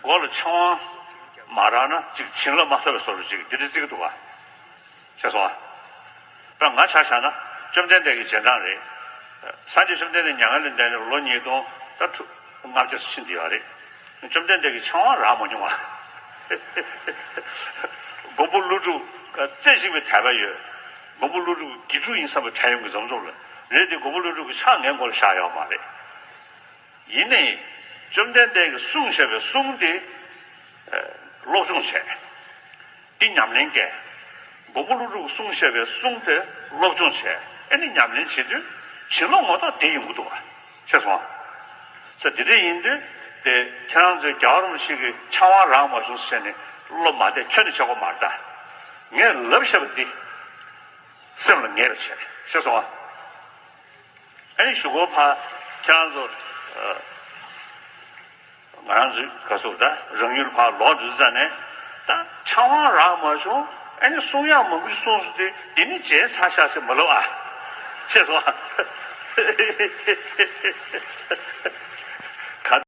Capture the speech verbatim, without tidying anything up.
མགོ་ལ་ཕྱག་དབང་མ་རག་ན་ཅིག་བྱིན་རླབས་མ་ཐོབ་པའི་བཟོ་འདྲ་ཅིག་འདི་འདྲ་བརྩི་གི་འདུག་བ། ཤེས་སོང་ཨ། ད་ང་ཆ་བཞག་ན་བཅོམ་ལྡན་འདས་ཀྱི་རྗེས་འབྲང་རེད། སངས་རྒྱས་བཅོམ་ལྡན་འདས་མྱ་ངན་ལས་འདས་ནས་ལོ་ཉིས་སྟོང་ད་ལྔ་བརྒྱ་ཕྱིན་བསྡད་ཡོད་རེད། བཅོམ་ལྡན་འདས་ཀྱི་ཕྱག་དབང་རག་མ་མྱོང་བ། མགོན་པོ་ཀླུ་སྒྲུབ་རྩེ་གཅིག་པའི་དད་པ་ཡོད། མགོན་པོ་ཀླུ་སྒྲུབ་ཀྱི་དགེ་ཕྲུག་ཡིན་བསམ་པའི་ཁྲལ་ཡོང་གི་འཛོམས་འཛོམས་ལ་རེད་དེ། མགོན་པོ་ཀླུ་སྒྲུབ་ཀྱི་ཕྱག་ངའི་མགོ་ལ་བཞག་ཡོད་མ་རེད། ཡིན་ནའི་བཅོམ་ལྡན་འདས་ཀྱིས་གསུངས་བཞག་པའི་གསུང་དེ་སློབ་སྦྱོང་བྱས། འདི་ཉམས་ལེན་བསྐྱལ། མགོན་པོ་ཀླུ་སྒྲུབ་གསུངས་བཞག་པའི་གསུང་དེ་སློབ་སྦྱོང་བྱས། ཨེ་ནི་ཉམས་ལེན་བྱེད་དུས་བྱིན་རླབས་ངོ་ཐོག་དེ་ཡོང་གི་འདུག་བ། ཤེས་སོང་ཨ། ས་དེ་འདྲ་ཡིན་དུས་དེ་ཁྱེད་རང་ཚོས་རྒྱལ་བ་རིན་པོ་ཆེ་གི་ཕྱག་དབང་རག་མ་བྱུང་ཟེར་ནས་བློ་མ་བདེ་ཁྱོན་ནས་བྱེད་དགོས་མ་རེད་ད། ངས་ལབ་བཞག་པ་འདི་སེམས་ལ་ངེས་པ་བྱས། ཤེས་སོང་ཨ། ཨ་ནི་གཞུག་གུ་ཕར་ཁྱེད་རང་ཚོ་ང་རང་ཚོའི་ག་ཚོད་ད་རང་ཡུལ་ཕར་ལོག་འགྲོ་ཙ་ནས་ད་ཕྱག་དབང་རག་མ་བྱུང་། ཨ་ནི་གསུང་ཡག་མང་པོ་ཞིག་གསུངས་སོང་དུས་འདི་ནི་བརྗེད་ཚར་ཤག་ཟེར་མ་ལབ་ཨ། ཤེས་སོང་ཨ།